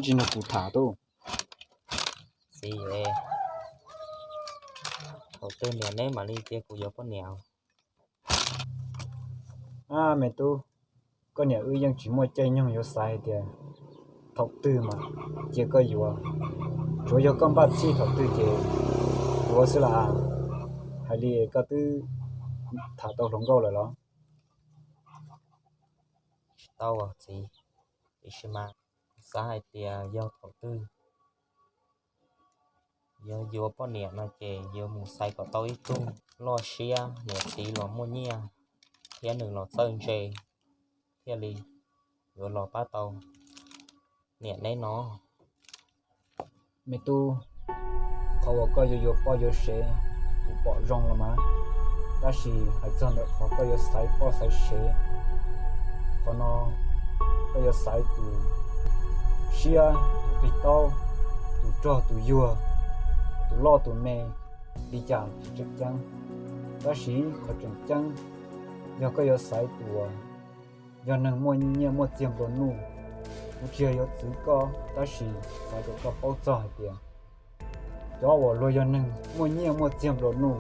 Tsis nrog kuv tham tub. Txiv, thaum twg niam neb mam li cia kuv yuav poj niam? A me tub, koj niam wb yeej tsis muaj caij nyoog yuav xaiv hais tias thaum twg mas cia koj yuav. Tsuav yog koj npaj txhij thaum twg ces yuav xwb las. Hais li koj twb tham tau hluas nkauj lawm los? Tsis tau txiv, tiam sis mas xav hais tias yog thaum twg yuav yuav poj niam no ces yuav mus xaiv kom tau ib tug loj siab, niam txiv los muaj nyiaj thiab nws los txawj ntse thiaj li yuav los pab tau niam neb no. Me tub, qhov uas koj yuav yuav poj yuav sev kuv pom zoo los mas, tab sis hais txog ntawm qhov koj yuav xaiv poj xaiv sev, qhov no koj yuav xaiv tus siab tus plig taub, tus rog tus yuag, tus loj tus me li cas tsis tseem ceeb. Tab sis qhov tseem ceeb yog koj yuav xaiv tus uas yog neeg muaj nyiaj muaj txiag nplua nuj. Kuv tsis yog yuav txwv koj, tab sis xav kom koj paub txog hais tias cov uas luag yog neeg muaj nyiaj muaj txiag nplua nuj,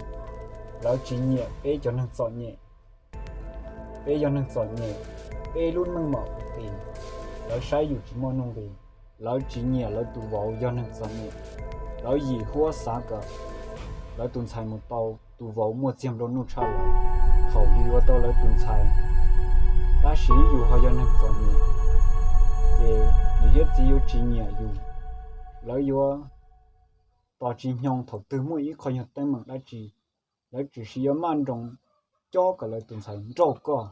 lawv tsis nyiam peb cov neeg txom nyem. Peb yog neeg txom nyem, peb lub meej mom qis, lawv saib yus tsis muaj nuj nqis. Lawv tsis nyiam lawv tus vauv yog neeg txom nyem, lawv yim huab xav kom lawv tus ntxhais mus tau tus vauv muaj txiag nplua nuj tshaj lawv. Thaum yus yuav tau lawv tus ntxhais, tab sis yus ho yog neeg txom nyem, ces niam thiab txiv yuav tsis nyiam yus. Lawv yuav tos tsis hnyoo thaum twg muaj ib qho nyuag teeb meem dab tsi, lawv tsuas yuav maj nroos cob kom lawv tus ntxhais nrauj koj,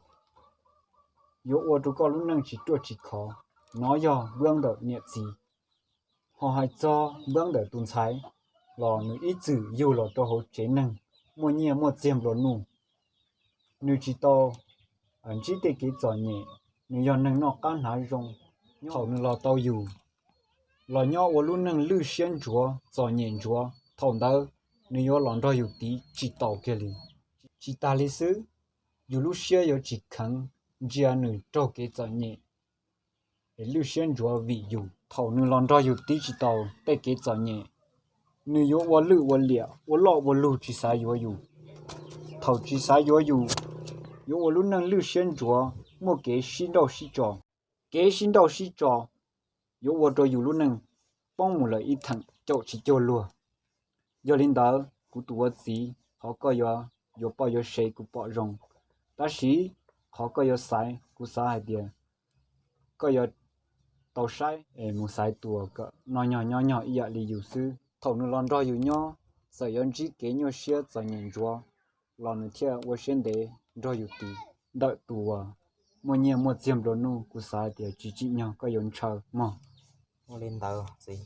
yuav ua rau koj lub neej tsis ruaj tsis khov. Nov yog npawb ntawm niam txiv. Ho hais txog npawb ntawm tus ntxhais los nws ib txwm yug los rau hauv tsev neeg muaj nyiaj muaj txiag nplua nuj. Nws tsis tau ntsib tej kev txom nyem, nws yog neeg noj qab hnav zoo. Thaum nws los tau yus, los nyob ua lub neej lwj siab ntsuav txom nyem ntsuav, thaum ntawd nws yuav los nrog yus tiv tsis taus kiag li. Tsis tas li xwb, yus lub siab yuav tsis kheev ntsia nws raug kev txom nyem es lwj siab ntsuav vim yus. Thaum nws los nrog yus tiv tsis taus tej kev txom nyem, nws yuav ua lwj ua liam ua loj ua lug tsis xav yuav yus. Thaum tsis xav yuav yus, yuav ua lub neej lwj siab ntsuav muaj kev sib nrauj sib tso. Kev sib nrauj sib tso yuav ua rau yus lub neej poob mus lawm ib theem caum tsis cuag luag. Yog li ntawd kuv tus ua txiv, qhov koj yuav yuav poj yuav sev kuv pom zoo, tab sis qhov koj yuav xaiv kuv xav hais tias koj yuav tau saib es mus xaiv tus uas kom noj nyog nyob nyog ib yam li yus xwb. Thaum nws los nrog yus nyob, txawm yuav ntsib kev nyuaj siab txom nyem ntsuav los nws thiaj ua siab ntev nrog yus tiv. Ntawm tus uas muaj nyiaj muaj txiag nplua nuj kuv xav hais tias tsis tsim nyog koj yuav ntshaw mog. Ua li ntawd txiv.